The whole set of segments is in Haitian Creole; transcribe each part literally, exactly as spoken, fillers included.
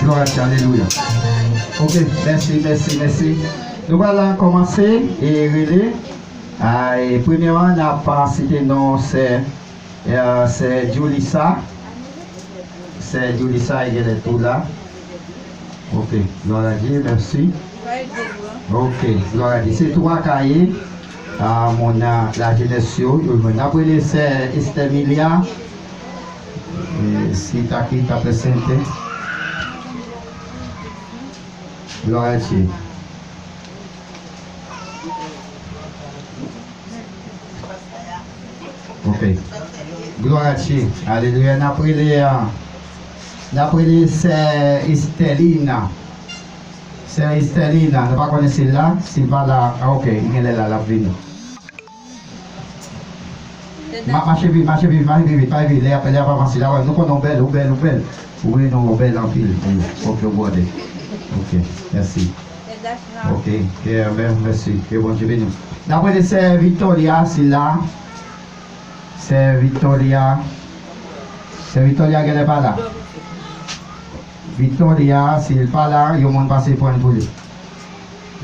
Glwa a Dye, alelouya. Ok, mèsi, mèsi, mèsi. Nou pral kòmanse e rele. A, e premyèman, n ap site non sè, e, sè Julissa. Sè Julissa, e genlè tou la. Ok, glwa a Dye, mèsi. Ok, glwa a Dye. Se twa ka ye, a, moun, a, lajenès yo, yo jwenn. N ap rele sè Estemilia. E, si ta ki ta presente. Glwa a Dye. Ok. Glwa a Dye. Alelouya. N ap rele, a, n ap rele sè Estelina. Sè Estelina, nou pa konnen si l la, si l pa la, a, ok, li genlè la, l ap vini. Ma-, mache vit, mache vit, mache vit, mache vit, lè, lè ap avanse, la, nou konnen ou bèl, ou bèl, ou bèl. Wi, non, ou bèl anpil. Wi, ok, ou bwòde. Ok, mèsi. Ok, yeah, mè-, mèsi. Ke Bondye beni w. N ap rele sè Victoria, si l la. Sè Victoria. Sè Victoria genlè pa la. Victoria, si l pa la, yon moun pase pran l pou li.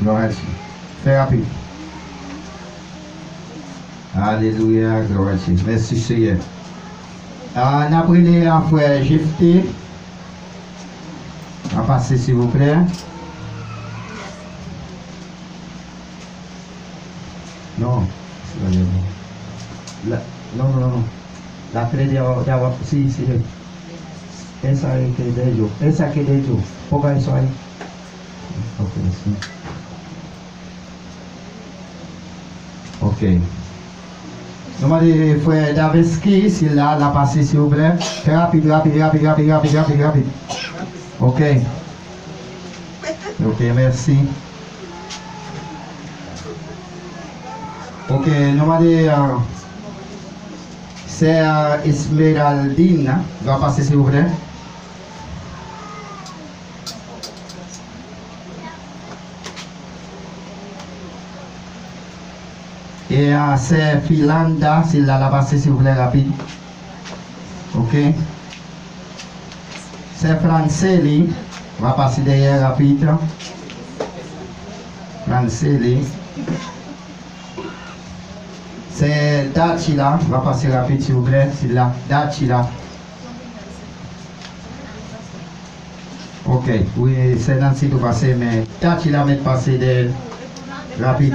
Glwa a Dye. Fè rapid. Alelouya, glwa a Dye. Mèsi, Seyè. A, n ap rele a frè Jefte. A pase, silvouplè. Non, se pa lè bon. La, non, non, non, non. La clé de, de, si, si. Esa es que de yo. Esa que de yo. Poca eso ahí. Ok, mèsi. Ok. Nou mande frè Daveski, si l la, l ap pase, silvouplè. Fè rapid, rapid, rapid. Ok. Ok, mèsi. Ok, nou mande, euh, sè, euh, Esmeraldine, l ap pase, silvouplè. E a sè Filanda, si l la, l ap pase, silvouplè, rapid. Ok. Sè Franceli va pase dèyè, rapid. Franceli. Sè Dachila va pase rapid, silvouplè, si l la. Dachila. Ok, wi, sè Nancy tou pase, men Dachila mèt pase dèyè l rapid.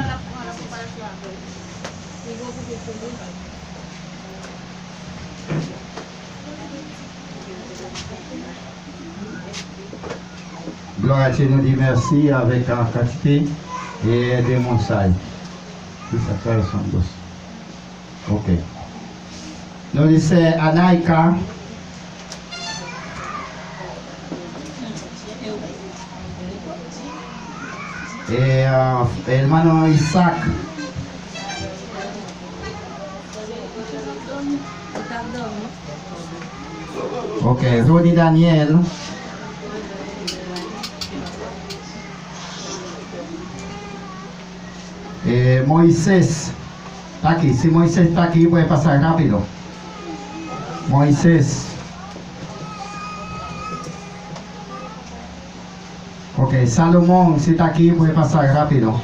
Glwa a Dye, nou di mèsi avèk, a, kantite e de moun sa yo. Se sa k fè son dous. Ok. Nou di sè Anaïka. E, a, èlmano Isaac. Ok, Rony Daniel. E, Moises Taki, si Moises Taki, pou fè pasaj rapid, non. Moises. Ok, Salomon, si Taki, pou fè pasaj rapid, non.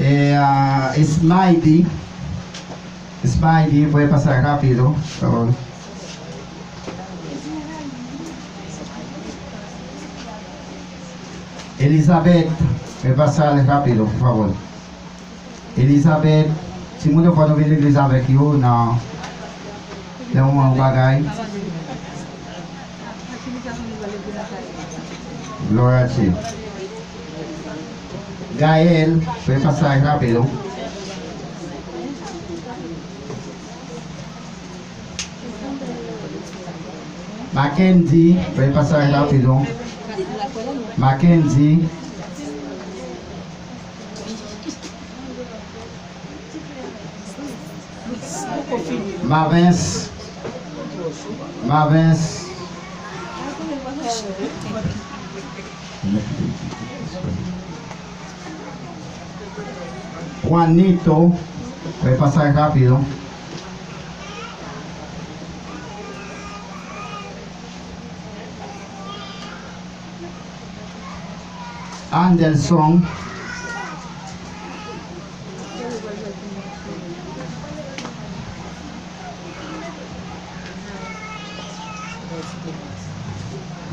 E, a, Ismaidi. Ismaidi, voy pasar rápido, por favor. Elizabeth, voy pasar rápido, por favor. Elizabeth, timoun yo, fò nou vin legliz avèk yo nan lè yon bagay. Glwa a Dye. Gaël, fè pasaj rapid, non. Mackendy, fè pasaj rapid non. Mackendy. Mavens. Mavens. Juanito. Fè pasaj rapid non. Anderson.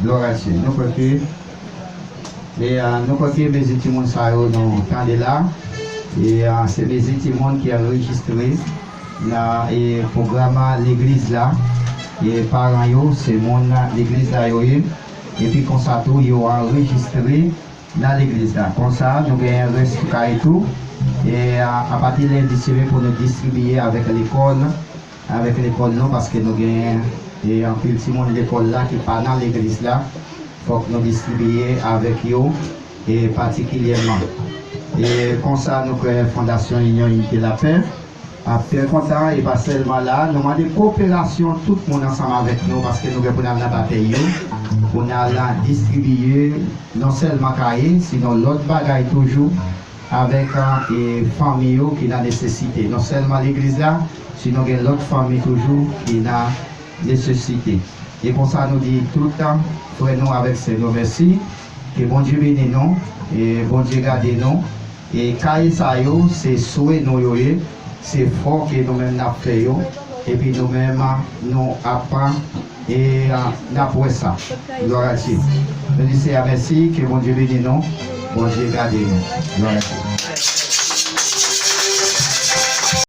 Glwa a Dye. Nou kwè ke, e, a, nou kwè ke mezi timoun sa yo nou tande la, e, a, se mezi timoun ki anrejistre nan, e, pwogram legliz la. E paran yo, se moun legliz la yo ye. Epi konsa tou, yo anrejistre nan legliz la. Konsa, nou gen rès kay tou. E a, apati lendi, se vre pou nou distribiye avèk lekòl, avèk lekòl nou, paske nou gen, e, anpil timoun lekòl la ki pa nan legliz la. Fòk nou distribiye avèk yo, e patikilyèman. E konsa, nou kwè Fondasyon Inyon Inite Lapè ap trè kontan, e pa sèlman la, nou mande koperasyon tout moun ansanm avèk nou, paske nou gen pou n al nan batèy yo, pou n al distribiye non sèlman kaye, sinon lòt bagay toujou avèk, e, fanmi yo ki nan nesesite. Non sèlman legliz la, sinon gen lòt fanmi toujou ki nan nesesite. E konsa nou di tout frè nou avèk sè nou mèsi. Ke Bondye beni nou, e Bondye gade nou. E kaye sa yo, se swe nou yo ye, se fò ke nou menm n ap fè yo, epi nou menm nou ap, e, n ap wè sa. Glwa a Dye. Nou di Seyè a mèsi, ke Bondye beni nou, Bondye gade nou. Glwa a Dye.